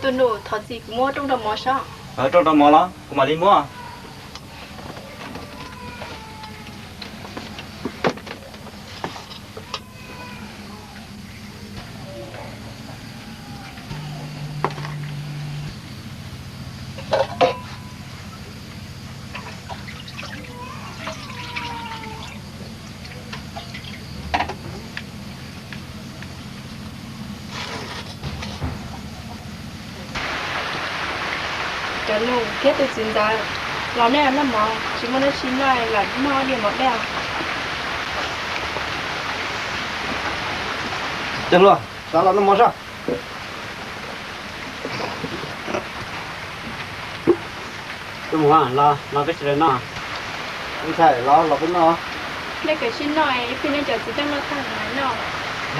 Tus nus, thov txim, kuv muab rooj rau mov saib. Rooj rau mov los kuv mam li muab. Cov nus thiab tus txiv ntxawm, los noj mov, tsis muaj dab tsi noj, los noj diav mov dej. Cov hluas, sawv los noj mov soj. Los, los peb sawv daws noj. Me ntxhais, los, los peb noj. Nej kav tsij noj, ib pliag nej cov txiv coj noj tag, los noj.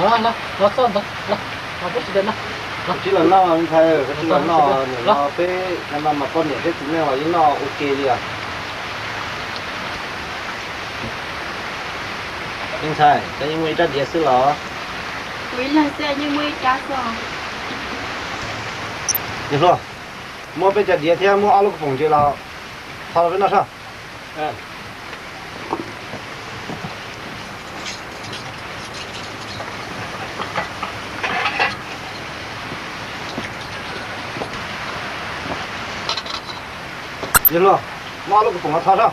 Los, los, los txog ntawd, los, los peb sawv daws noj. Kav tsij los noj me ntxhais, kav tsij los noj, nim no peb no mas poj niam thiab txiv neej los yeej noj ua ke li os. Me ntxhais, koj yeej muaj ib rab diav xwb los? Kuv ib leeg xwb yeej muaj ib rab xwb. Yawg hluas, muab peb cov diav thiab muab ob lub kua poom ntses los tho rau peb noj soj. Yawg hluas, muab ob lub kua poom los tho soj.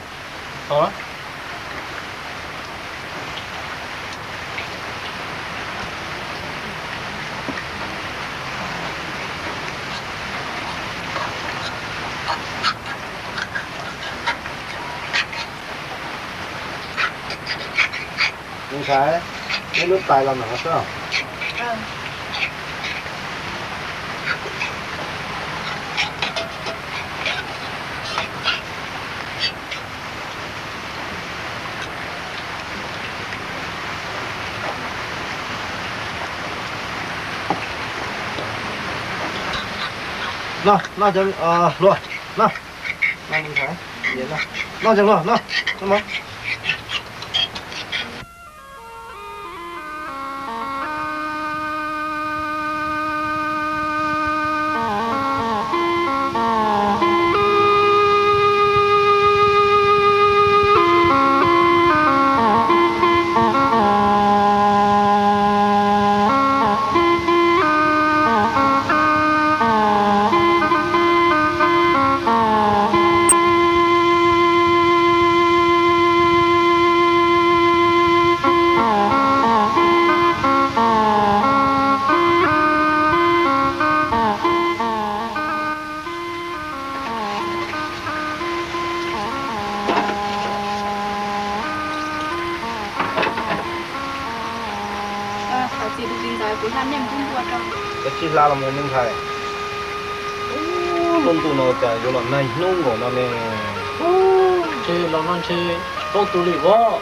Me ntxhais, muab lub tais los ntawm no soj. Noj, noj cov hluas, noj. Noj cov hluas, noj, noj mov. Thov txim tus txiv ntxawm, kuv hla niag npub npua rau. Koj tsis hla los mus me ntxhais. Lub ntuj no cas yuav los nag hnub nkaus no ne. Ntshe los no ntshe plaub tus li vov.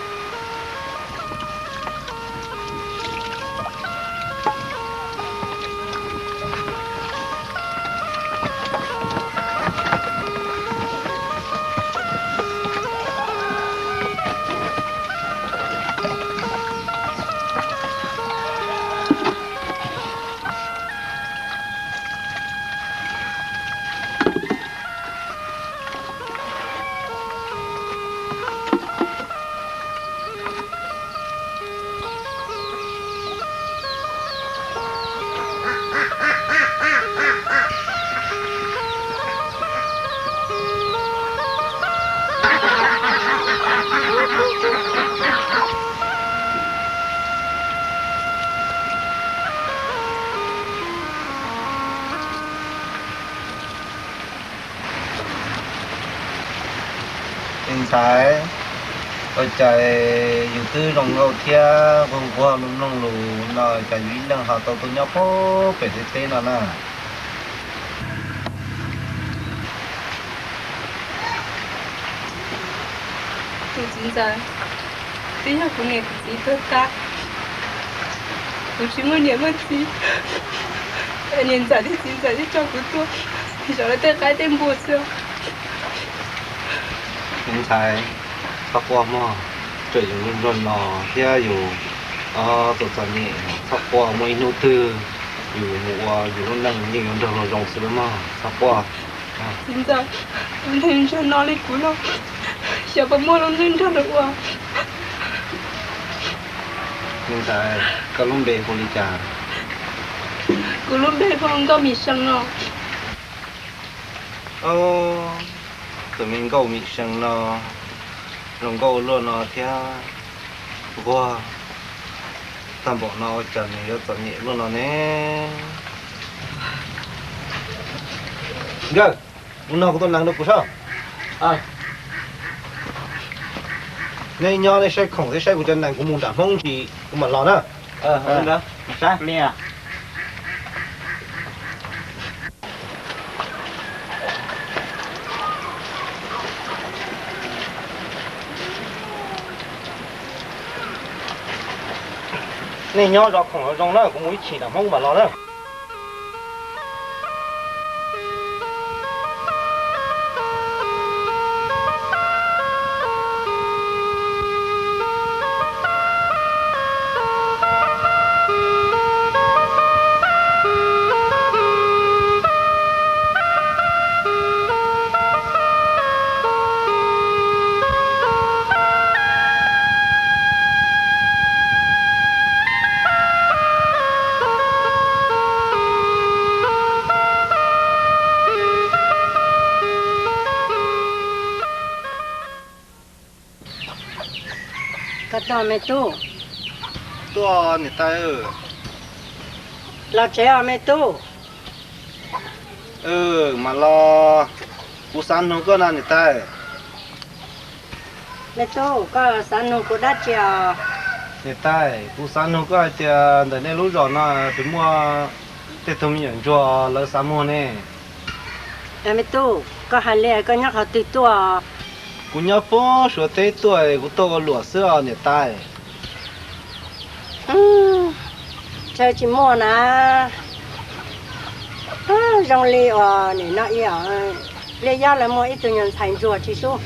Me ntxhais, ua cas yus twb zoo nkauj thiab nquag nquag mloog mloog lus no cas yus ib leeg ho tau tuaj nyob puag pem teb teb no na? Tus txiv ntxawm, twb yog kuv niam kuv txiv tuag tas, kuv tsis muaj niam muaj txiv, niam ntxawm thiab txiv ntxawm thiaj tso kuv tuaj zov lawv tej qaib tej npua xwb. Me ntxhais, txhob quaj mog, txawm yus zoo zoo no thiab yus txom txom nyem, txhob quaj, muaj ib hnub twg Yus mus ua yus lub neej yeej yuav nrog luag zoo xwb mog, txhob quaj. Txiv ntxawm, tus neeg ntsej no li kuv los xyov puas muaj lub neej nrog luag ua. Me ntxhais, koj lub npe hu li cas? Kuv lub npe hu Nkauj Mim See no. Tus me Nkauj Mim See no zoo nkauj luaj no thiab nquag tag npaum no, ua cas nws yuav txom nyem luaj no ne? Nkawd, mus nug kuv tus nees rau kuv saib. Nej nyob nej saib khoom thiab saib kuv cov nees, kuv mus nram Hmoob ntsis kuv mam los na. Nej nyob zov khoom zoo na, kuv mus ib chim nram Hmoob mam los na. Koj tuaj me tub? Tuaj niam tais. Los tsev os me tub. Mam los, kuv xav nug koj no niam tais. Me tub, koj xav nug kuv dab tsi os? Niam tais, kuv xav nug koj hais tias ntawm nej lub zos no puas muaj tej tug me nyuam ntsuag lawv xav muag ne? Me tub, koj hais li koj nyob qhov twg tuaj? Kuv nyob pem Suav teb tuaj, kuv tuaj ua luam xwb os niam tais. Ntshe tsis muaj na. Zoo li uas nim no ib yam Npliaj Yob lawv muaj ib tug nyuag ntxhais ntsuag tsis sub,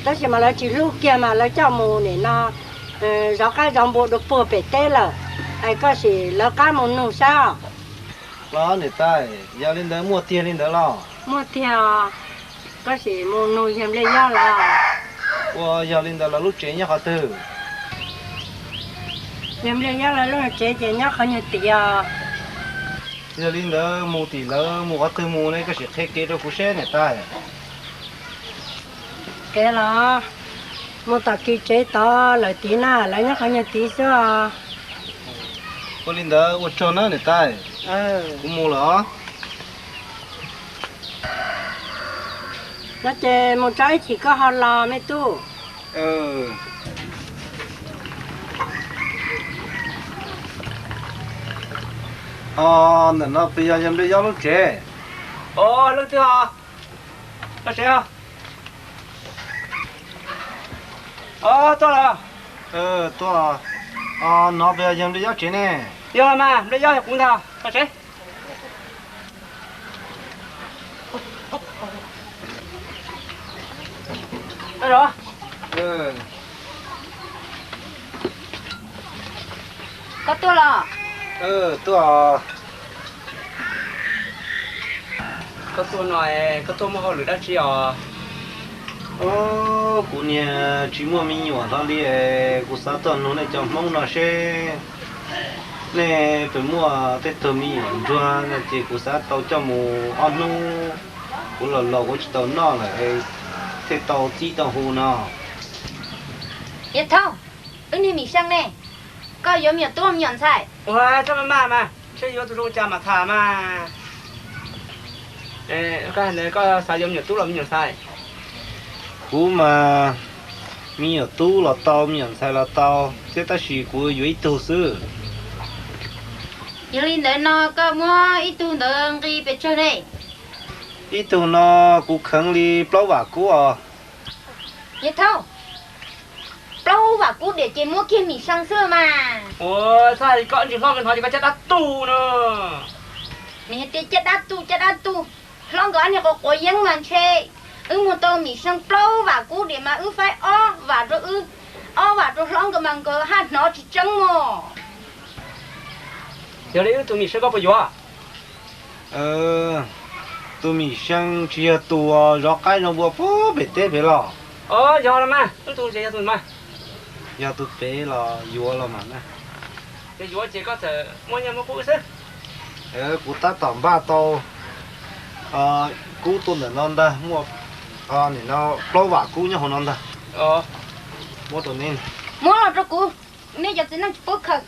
tab sis mas lawv tsis hlub kiag mas lawv coj mus nim no zov qaib zov npua dua puag pem teb lawm. Es koj sim lawv qab mus nug saib os. Los niam tais, yog li ntawd muaj tiag li ntawd los? Muaj tiag os. Koj sim mus nug yawg Npliaj Yob los. Ua yog li ntawd lawv lub tsev nyob qhov twg? Yawg Npliaj Yob lawv lub tsev ces nyob qhov nyuag tid os. Yog li ntawd mus tim lawv mus qhov twg mus ne, koj sim qhia kev rau kuv seb niam tais. Kev los mus tom kis tsev tod lawm tid na, lawv nyob qhov nyuag tid xwb os. Ua li ntawd ua tsaug na niam tais, kuv mus lawm os. No ces mus tso ib chim koj ho los me tub. Os, ntawm no puas yog yawg Npliaj Yob lub tsev? Os, leej twg os? Tso tsev os. Os, tuaj los? Tuaj. Os, no puas yog yawg Npliaj Yob tsev ne? Yog mas, Npliaj Yob yog kuv ntag, tso tsev. Koj tuaj los? Tuaj. Koj tuaj no, koj tuaj muaj hauj lwm dab tsi os? Kuv niag tsis muaj me nyuam hlo li, kuv xav tuaj nug nej cov Hmoob no seb nej puas muaj tej tug me nyuam ntsuag no ces kuv xav tau coj mus ob hnub, kuv los laus kuv tsis tau noj lawm, thiaj tau txib tau hu no. Yawg Thoob, wb niag Mim See ne, koj yuav me nyuam tub me nyuam ntxhais? Ua txhob maj maj mas, ntshe yuav tus zoo cas mam tham mas. Koj xav yuav me nyuam tub los me nyuam ntxhais? Kuv mas me nyuam tub los tau, me nyuam ntxhais los tau, thiab tab sis kuv yuav ib tug xwb. Yog li ntawd no koj muab ib tug ntawd nqi pes tsawg ne? Ib tug no kuv kheev li plaub vam kub os. Yawg Thoob, plaub vam kub diam ces muab kiag Mim See xwb mas. Ua txhob hais li koj, ntsis hlob nkawd hnov ces koj caj dab tu no. Nws hais tias caj dab tu, caj dab tu. Hlob nkawd ob niag quav quav yeeb mas ntshe wb muag tau Mim See plaub vam kub diam mas wb faib ob vam rau wb, ob vam rau hlob nkawd mas nkawd haj hnov tsis tseeb mog. Yog li wb tus Mim Seej koj puas yuav? Tus Mim Seej tsis yog tus zov qaib zov npua puag pem teb pem los? Os, yog los mas, wb tus tsis yog tus mas. Yog tus pem los yuav los mas na. Ces yuav ces koj txawm muab nyiaj muab kub xwb. Kuv tab tom npaj tau kub tuaj ntawm no ntag, muaj nim no plaub vam kub nyob hauv no ntag. Muab rau neb. Muab los rau kuv, neb cov txiv neej tsis paub khaws.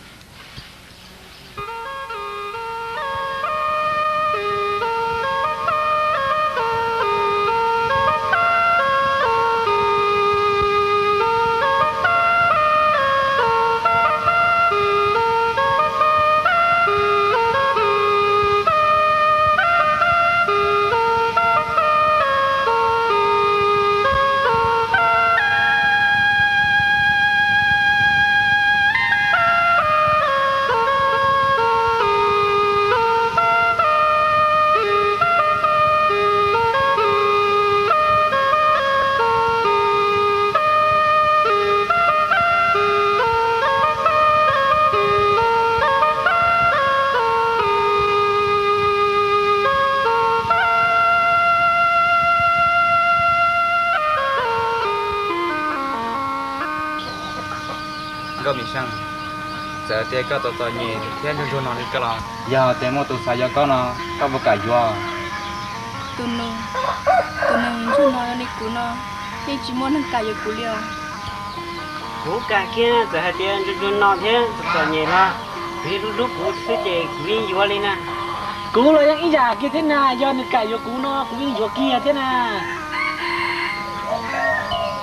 Nkauj Mim Seej, txawm tias koj txom txom nyem thiab ntsuag ntsuag no li koj los, yog tias muaj tus xav yuav koj no, koj puas kam yuav? Tus neeg, tus neeg ntsuag no li kuv no, yeej tsis muaj neeg kam yuav kuv li os. Kuv kam kiag, txawm hais tias ntsuag ntsuag no thiab txom txom nyem los, kuv yeej hlub hlub kuv xwb ces kuv yeej yuav li na. Kuv los yeej ib yam kiag thiab na, yog nws kam yuav kuv no kuv yeej yuav kiag thiab na.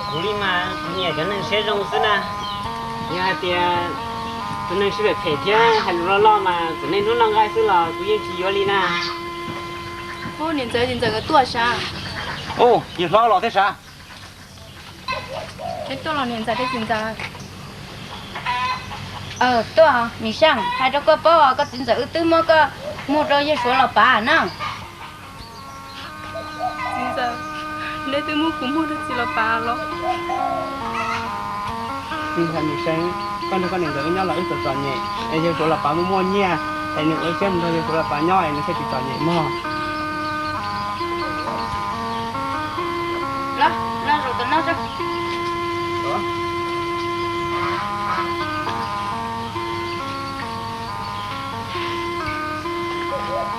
Kuv li mas kuv nyiam cov neeg siab zoo xwb na. Yog hais tias tus neeg sib phem phem thiab hais lus loj loj mas txawm niaj hnub noj nqaij xwb los kuv yeej tsis yuav li na. Niam ntxawm, txiv ntxawm nkawd tuaj sav. Yawg hlob los thiab sav. Neb tuaj los niam ntxawm thiab txiv ntxawm? Tuaj, Mim Seej, hais rau koj paub, koj txiv ntxawm wb twb muab koj muag rau yawg Suav los pav na. Txiv ntxawm, neb twb muab kuv muag rau txiv los pav los? Txiv ntxawm Mim Seej, koj nrog koj niam ntxawm wb nyob los wb txom txom nyem, es yawg Suav los pav muaj muaj nyiaj, es nws ua siab mus nrog yawg Suav los pav nyob es nws thiaj tsis txom nyem mog.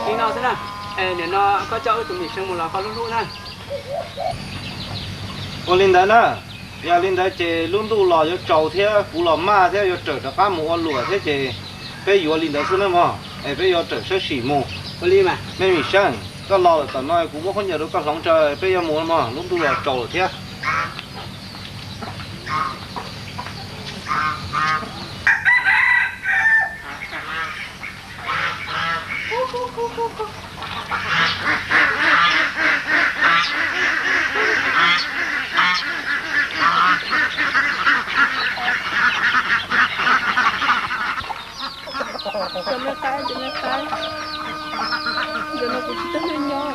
Li no xwb na, nim no koj coj wb tus Mim Seej mus los koj hlub hlub na. Ua li ntawd na, yog li ntawd ces lub ntuj los yuav tsaus thiab kuv los maj thiab yuav rawm rov qab mus ua luam thiab ces peb yuav li ntawd xwb na mog, es peb yuav rawm sab sim mus. Ua li mas, me Mim Seej, koj los lawm tom no kuv muab khaub ncaws rau koj hloov tso, peb yuav mus mog, lub ntuj los tsaus lawm thiab. Cov me qaib, cov me qaib, ntawm no kuv tsis tau nej nyob,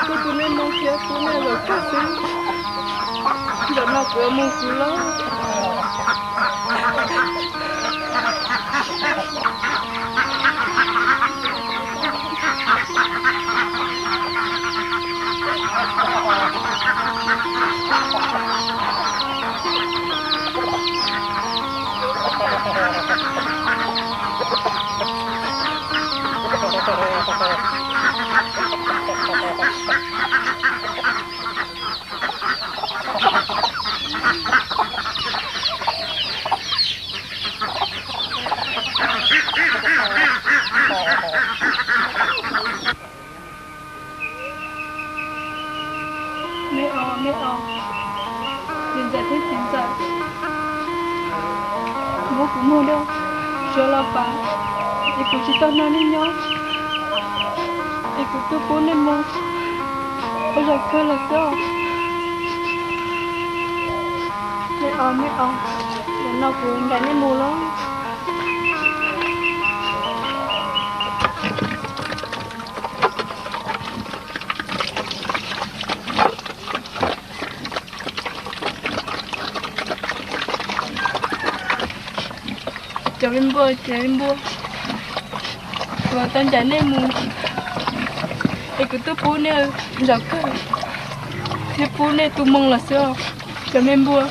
kuv tuaj tu nej moo thiab pub nej zaum kawg xwb. Ntawm no kuv mus kuv lawm. Me os, me os, niam ntxawm thiab txiv ntxawm, muab kuv muag rau Suav los pav, es kuv tsis tau nrog nej nyob, es kuv tuaj pub nej moo ua zaum kawg los xwb os. Me os, me os, zaum no kuv ncaim nej mus lawm. Cov me npua, cov me npua, Kuv tau ncaim nej mus, es kuv twb pub nej zaum kawg thiab pub nej tu moo los xwb os, cov me npua.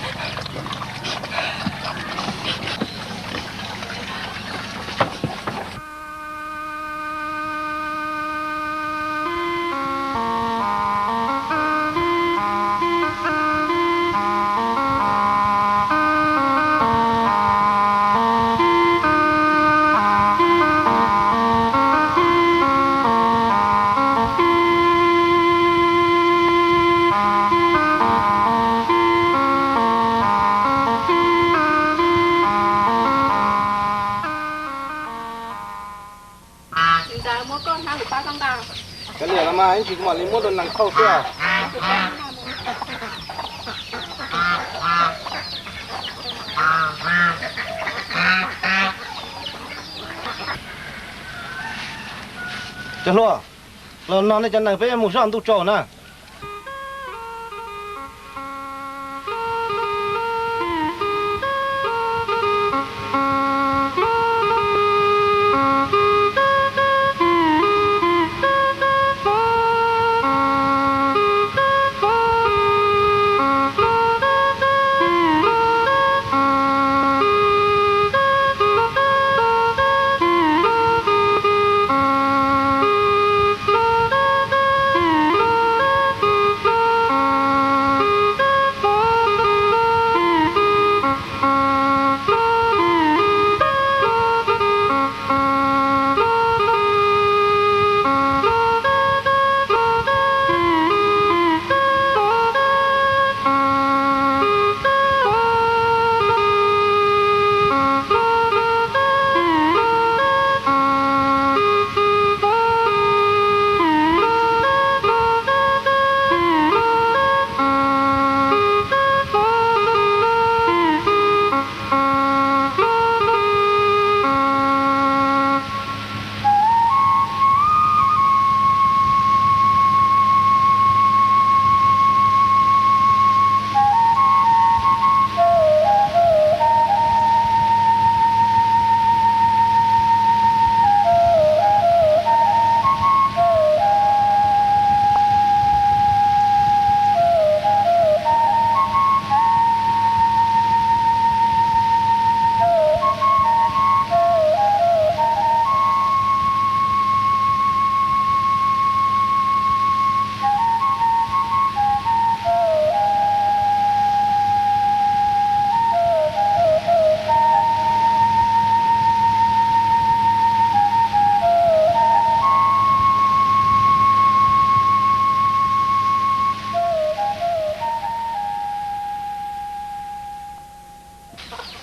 Kav liam los mas ib ntsis kuv mam li muab rau nees thauj xwb os. Cov hluas, los no nej cov nees peb mus soj ntuj tsaus na.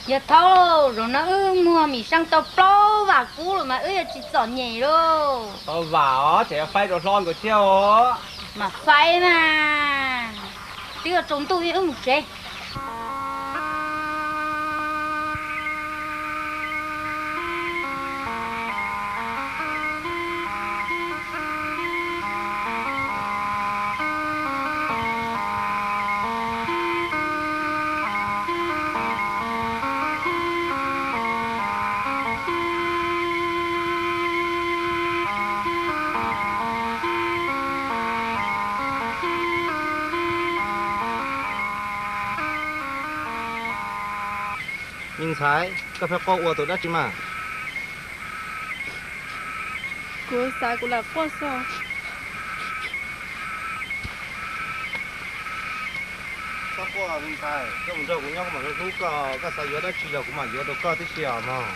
Yog thaub, zaum no wb muag Mim Seej tau plaub vam kub lawm mas wb yuav tsis txom nyem lauj. Tau vam os, tseem yuav faib rau hlob nkawd thiab os. Mas faib mas, twb yuav tsaus ntuj wb mus tsev. Me ntxhais, koj pheej quaj ua tus dab tsi mas? Kuv xav kuv lam quaj xwb. Txhob quaj me ntxhais, koj mus nrog kuv nyob kuv mam hlub koj, koj xav yuav dab tsi los kuv mam yuav rau koj tib si os mog.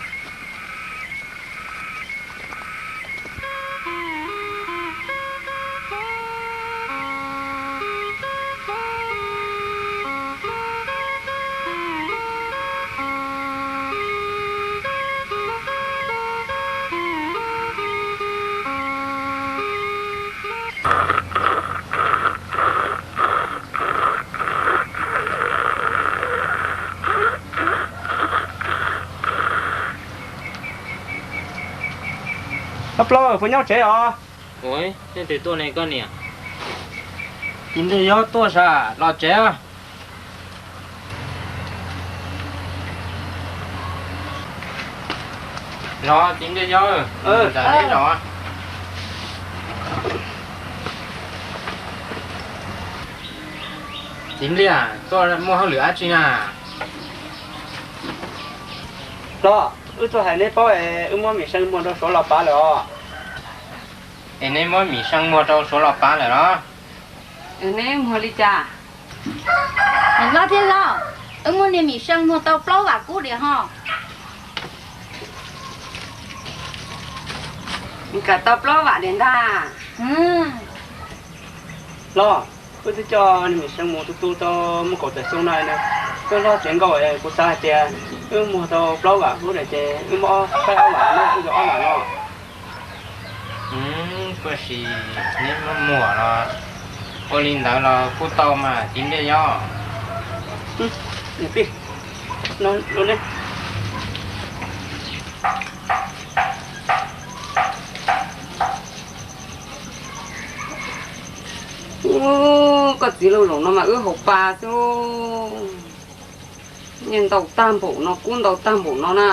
Ab plaub, puas nyob tsev os? Ua, leej twg tuaj ne koj niam? Tus ntxhais yog tuaj sav, los tsev. Los txiv Npliaj Yob, los. Txiv Npliaj, tuaj muaj hauj lwm dab tsi na? Los, wb tuaj hais neb paub es wb muab Mim Seej muag rau Suav los pav lawm os. Es neb muab Mim Seej muag rau Suav los pav lawm los? Neb muag li cas? Los thiab los, wb muab niag Mim Seej muag tau plaub vam kub diam ho. Kam tau plaub vam diam ntag. Los, wb twb coj niag Mim Seej mus tu tu tau muaj kaum tawm xyoo no, twb hlob txiav nkauj, kuv xav hais tias wb muag tau plaub vam kub lawm ces wb muab ob, faib ob vam no, wb yuav ob vam no. Puag sim neb muaj muam los ua li ntawd los kuj tau mas txiv Npliaj Yob. Koj txiv lub loos no mas wb haus pa xwb. Nyiaj ntau tag npaum no, kub ntau tag npaum no na.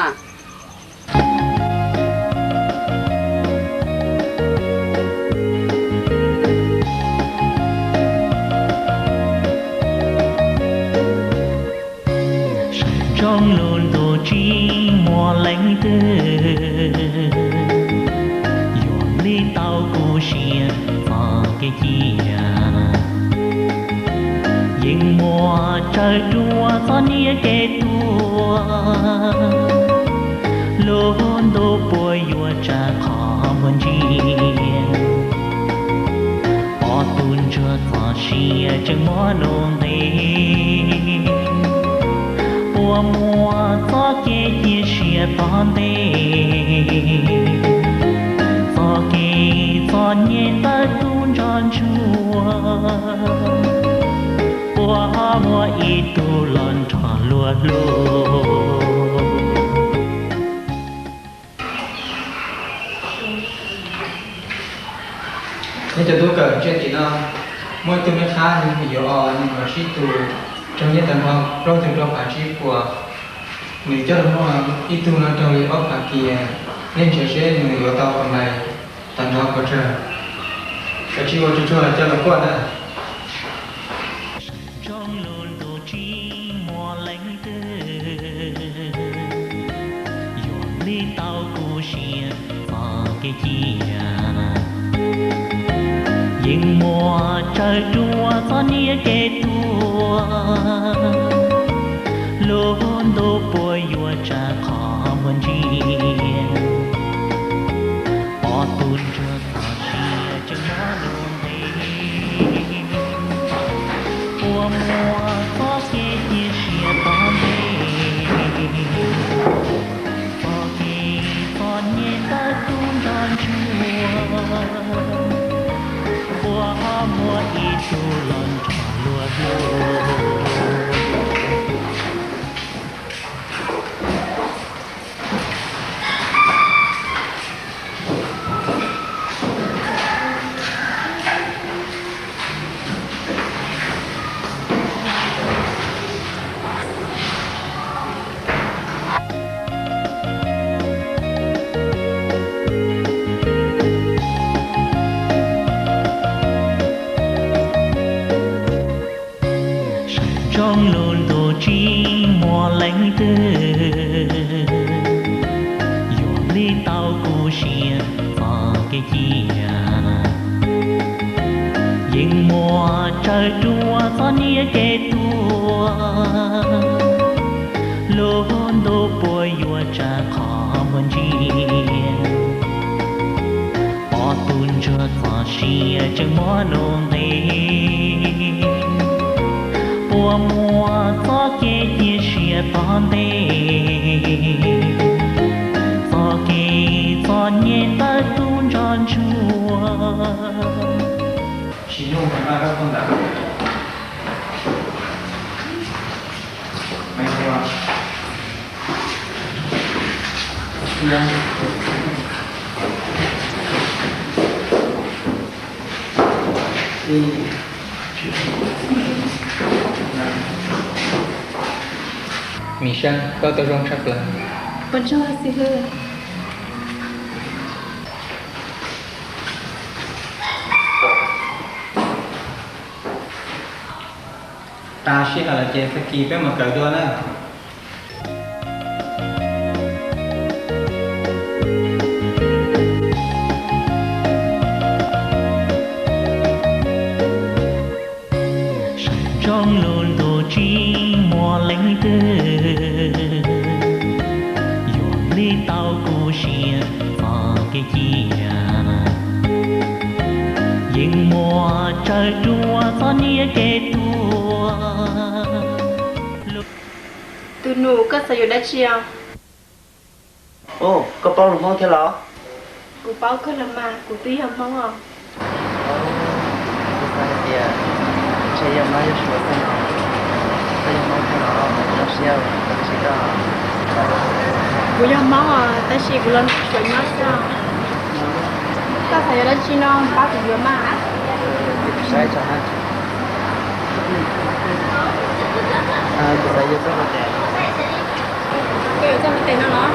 Saum ntsoov lub ntuj tsis muaj leej twg yuav lig tau kuv siab txoj kev cia. Yeej muaj tsawg dua txoj niag kev tuag, lub ntuj puas yuav tsa qhov muag ntsia, pom tus ntsuag txoj sia tseem muab luag nqis, puas muaj txoj kev cia siab tom ntej, txoj kev txom nyem ntawm tub nrog ntsuag, puas muaj ib tug los nrog luag hlub. Neb cov tub kawm, ntshe tim no muaj ib tug neb qab, nws mus yuav os, nws los sib tus raug nyiaj tag nrho plaub caug rau phav tsib puas. Nws coj los muag ib tug no raug li ob phav kiag, nej ntsia seb nws yuav tau pes tsawg tag nrho pes tsawg. Kav tsij ua tsuag tsuag coj los kuaj ntag. Ntsoov lub ntuj tsis muaj leej twg yuav lig tau kuv siab txoj kev cia. Yeej muaj tsawg dua txoj niag kev tuag, lub ntuj puas yuav tsa qhov muag ntsia, pom tus ntsuag txoj sia tseem muab luag nqis, puas muaj txoj kev cia siab tom ntej, txoj kev txom nyem ntawm tub nrog ntsuag, puas muaj ib tug los nrog luag hlub. Saum ntsoov lub ntuj tsis muaj leej twg yuav lig tau kuv siab txoj kev cia. Yeej muaj tsawg dua txoj niag kev tuag, lub ntuj puas yuav tsa qhov muag ntsia, pom tus ntsuag txoj sia tseem muab luag nqis, puas muaj txoj kev cia siab tom ntej, txoj kev txom nyem ntawm tub nrog ntsuag. Tsis nug mas noj koj tuaj ntawd. Mim Seej, koj tuaj zoo tshaj plaws. Ua tsaug xib hwb. Tas sij hawm lawm ces tag kis peb mam kawm dua na. Saib ntsoov lub ntuj tsis muaj leej twg, yuav hlub tau kuv siab txoj kev cia, yeej muaj tsawg dua txoj niam kev tuag. Tus nus, koj xav yuav dab tsi os? Ub, koj paub lus Hmoob thiab los? Kuv paub kawg los mas, kuv twb yog Hmoob os. Kuv xav hais tias ntshe yog Mab yog Suav xwb no. Koj yog Hmoob thiab los? Zoo siab tau tsis koj. Kuv yog Hmoob os, tab sis kuv los Suav nyob xwb os. Koj xav yuav dab tsi no pab kuv yuav mas. Saib tso na. Kuv xav yuav txoj hauv tes. Koj yuav txoj hauv tes no los?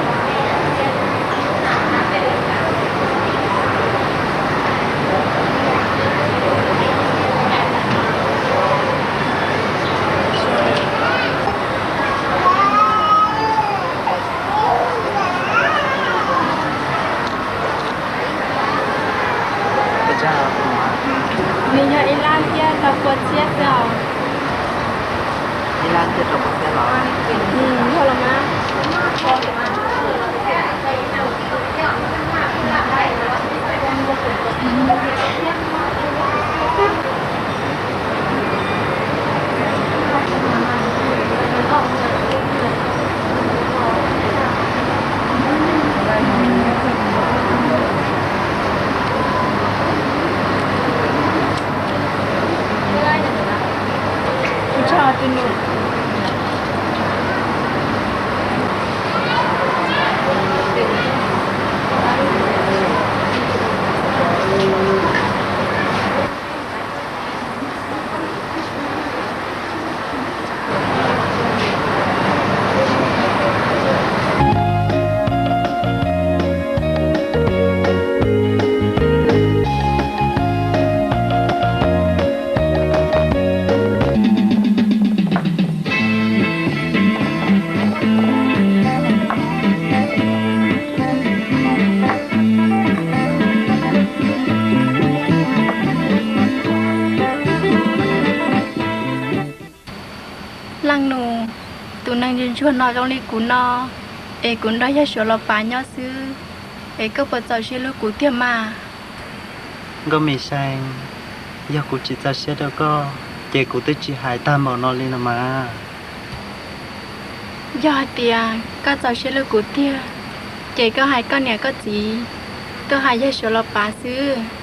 Nws yog ib lab thiab rau pua txhiab xwb os. Ib lab thiab rau pua txhiab los? Yog los mas. Leej nus, tus neeg ntsuag ntsuag no zoo li kuv no, es kuv nrog yawg Suav los pav nyob xwb, es koj puas txaus siab hlub kuv tiag mas? Nkauj Mim Seev, yog kuv tsis txaus siab rau koj, ces kuv twb tsis hais tag npaum no li los mas. Yog hais tias koj txaus siab hlub kuv tiag, ces koj hais koj niam koj txiv, koj hais yawg Suav los pav xwb.